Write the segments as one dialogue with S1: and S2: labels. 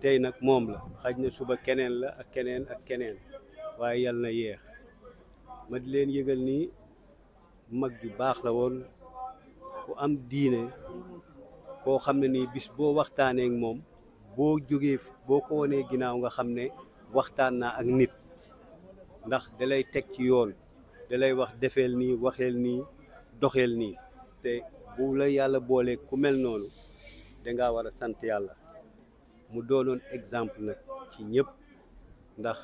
S1: tey nag moom la xaj na suba keneen la ak keneen ak keneen waaye yal na yéex ma di leen yëgal nii mag ju baax la woon ku am diine koo xam ne nii bis boo waxtaanee ak moom boo jógee boo ko wonee ginnaaw nga xam ne waxtaan naa ak nit ndax dalay teg ci yoon dalay wax defeel nii waxeel nii doxeel nii te bu la yàlla boolee ku mel noonu dangaa war a sant yàlla mu doonoon exemple nag ci ñëpp ndax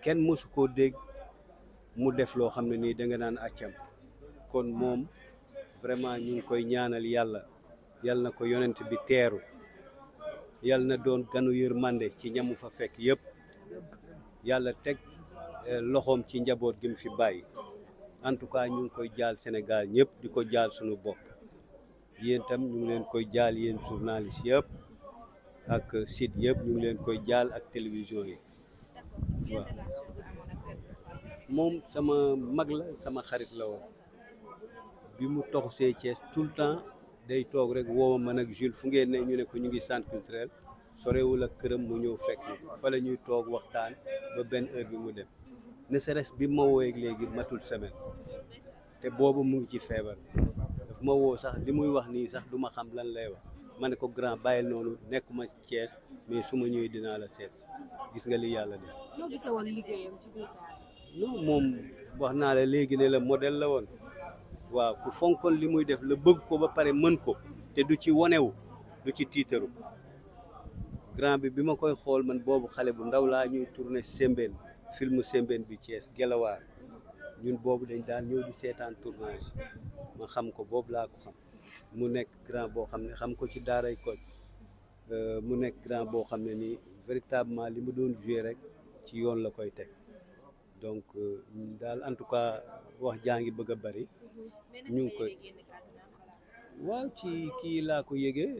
S1: kenn mësu koo dégg mu def loo xam ne nii danga naan accam kon moom vraiment ñu ngi koy ñaanal yàlla yal na ko yonent bi teeru yal na doon ganu yërmande ci ñamu fa fekk yëpp yàlla teg loxoom ci njaboot gi mu fi bàyyi en tout cas ñu ngi koy jaal Sénégal ñëpp di ko jaal suñu bopp yéen tam ñu ngi leen koy jaal yéen journaliste yëpp ak site yëpp ñu ngi leen koy jaal ak télévision yi waaw moom sama mag la sama xarit la woon bi mu toxu see Thiès tout le temps day toog rek woo ma nag Jules fu ngeen ne ñu ne ko ñu ngi centre culturel sorewul ak këram mu ñëw fekk fa la ñuy toog waxtaan ba benn heure bi mu dem ne serait-ce bi ma wooyee léegi matul semaine te boobu mu ngi ci feebar daf ma woo sax li muy wax nii sax du ma xam lan lay wax ma ne ko grand bàyyil noonu nekkuma Thiès mais su ma ñëwee dinaa la seet gis nga li yàlla def.
S2: noo gisee woon liggéeyam ci biir
S1: non moom wax naa la léegi ne la modèle la woon waaw ku fonkoon li muy def la bëgg ko ba pare mën ko te du ci wonewu du ci tiitaru grand bi ma koy xool man boobu xale bu ndaw laa ñuy tourné Sembène film Sembène bi Thiès Gelawaar ñun boobu dañ daan ñëw di seetaan tournage ma xam ko boobu laa ko xam mu nekk grand boo xam ne xam ko ci daaray Kocc mu nekk grand boo xam ne nii véritablement li mu doon joué rek ci yoon la koy teg donc daal en tout cas wax jaa ngi bëgg a bari ñu ngi koy waaw ci kii laa ko yëgee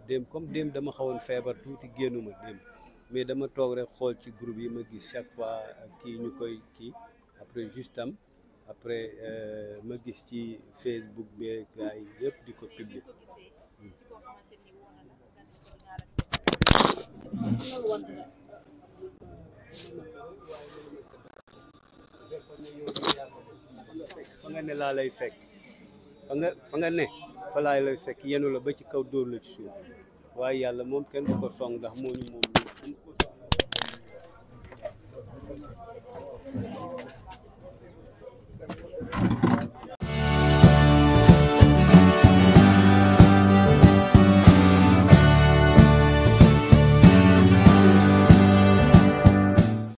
S1: démb comme démb dama xawoon feebar tuuti génnuma démb mais dama toog rek xool ci groupe yi ma gis chaque fois kii ñu koy kii après juste am après ma gis ci Facebook bi gars yi yëpp di ko publier fa nga ne laa lay fekk fa nga ne fa laa lay fekk yenu la ba ci kaw dóor la ci suuf waaye yàlla moom kenn du ko song ndax moo ñu moom